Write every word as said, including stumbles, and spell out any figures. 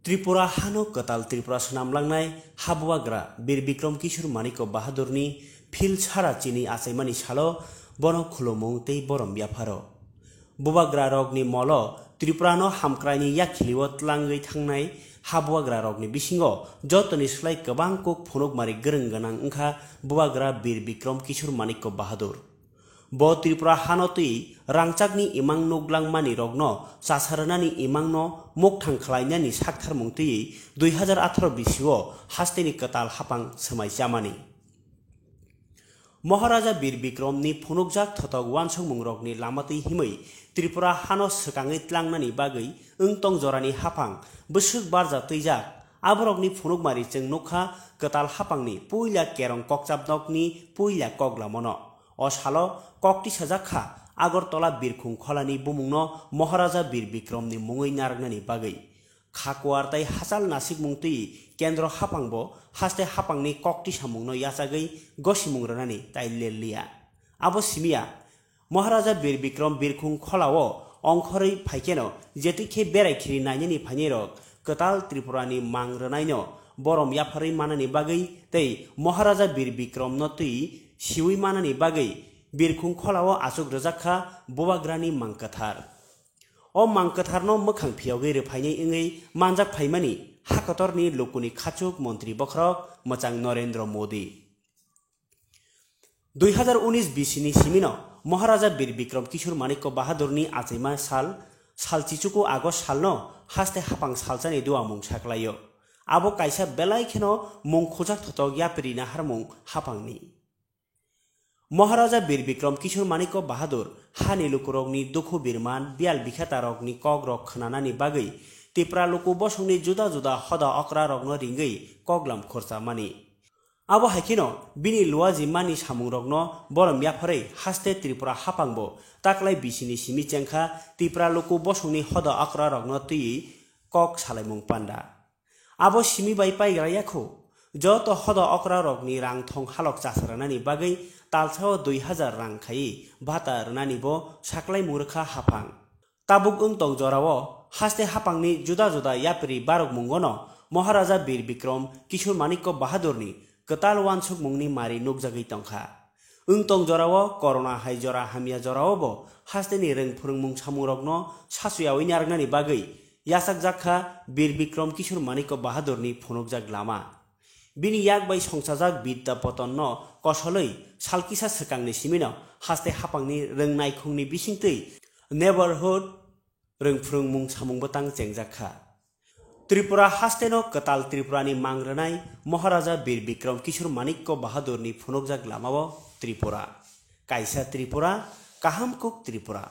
Tripura hano kwtal Tripura swnam langnai habuagra Bir Bikrom Kishore Manikya Bahadurni phil sara chini achaimani salo bono khulumung tei borom yapharo. Bubagra rokni molo Tripurano hamkraini yakhilio tlangwi thangnai habuagra rokni bisingo jotoni slai kwbang kuk phunukmari gwrwng gwnang wngkha Bubagra Bir Bikrom Kishore Manikya Bahadur. Bo Tripura hano twi rangchakni imang nuglangmani rokno chasa rwnani imangno mukthang khlainani saktharmung twi dui hazar atharo bisio hasteni kwtal hapang swmai chamani. Maharaja Bir Bikromni phunukjak thotok uansukmungrokni lama twi himwi Tripura hano swkangwi tlangnani bagwi wng tong jorani haphang bwswk barja twijak. Aborokni phunukmari chwng nukha kwtal haphangni puila kerong kokchapnokni puila koklamono. O salo kok tisajak kha Agartala Birkhung Kholani bumungno Maharaja Bir Bikromni mungwi narwknani bagwi. Khakuar tei hachal nasikmung twi kendro haphangbo haste haphangni kok tisamungno yachagwi gosimung rwnani tai lelliya. Abo simiya, Maharaja Bir Bikrom Birkhung Kholao ongkhorwi phaikheno jetwi khe berai khiri nainani phainairok kwtal Tripurani mang rwnaino borom yapharwi manani bagwi tei Maharaja Bir Bikromno twi siwi manani bagwi Birkhung Kholao achuk rwjak kha Bubagrani mang kwthar. O mang kwtharno mwkhang phiyogwi rwphainai wngwi manjak phaimani hakotorni lukuni khachuk montri bokhorok mwchang Narendra Modi. Dui hazar unis bisini simino Maharaja Bir Bikrom Kishore Manikya Bahadurni achaima sal, sal chichuku August salno haste haphang salsani duamung saklaio. Abo kaisa belai kheno mung khujak thotok yapri naharmung haphangni. Maharaja Bir Bikrom Kishore Manikya Bahadur hani lukurokni dukhu birman, biyal bikhatarokni kokrok khwnanani bagwi Tipra luku bosongni juda juda hoda okrarokno ringwi koklam khorchamani. Abo hai kheno bini luaji mani samungrokno borom yapharwi haste Tripura haphangbo taklai bisini simi chengkha Tipra luku bosongni hoda okrarokno twiwi kok salaimung panda. Abo simi bai paigra yakhu, joto hoda okrarokni rang thong halok chasa rwnani bagwi talsao dui hazar rang khaiwi bhata rwnanibo saklaimung rwkha haphang. Tabuk wng tong jorao haste haphangni juda juda yapri barokmungono Maharaja Bir Bikrom Kishore Manikya Bahadurni kwtal uansukmungni mari nukjagwi tongkha. Wng tong jorao corona hai jora hamya joraobo hasteni rwng phwrwngmung samungrokno sachuyawi narwknani bagwi yachakjak kha Bir Bikrom Kishore Manikya Bahadurni phunukjak lama. Bini yak bai songchajak Bidya Patanno kosolwi sal kisa swkangni simino haste haphangni rwng naikhungni bisingtwi neighborhood rwng phwrwngmung samung bwtang chengjak kha. Tripura hasteno kwtal Tripurani mang rwnai Maharaja Bir Bikrom Kishore Manikya Bahadurni phunukjak lamao Tripura. Kaisa Tripura, kaham kuk Tripura.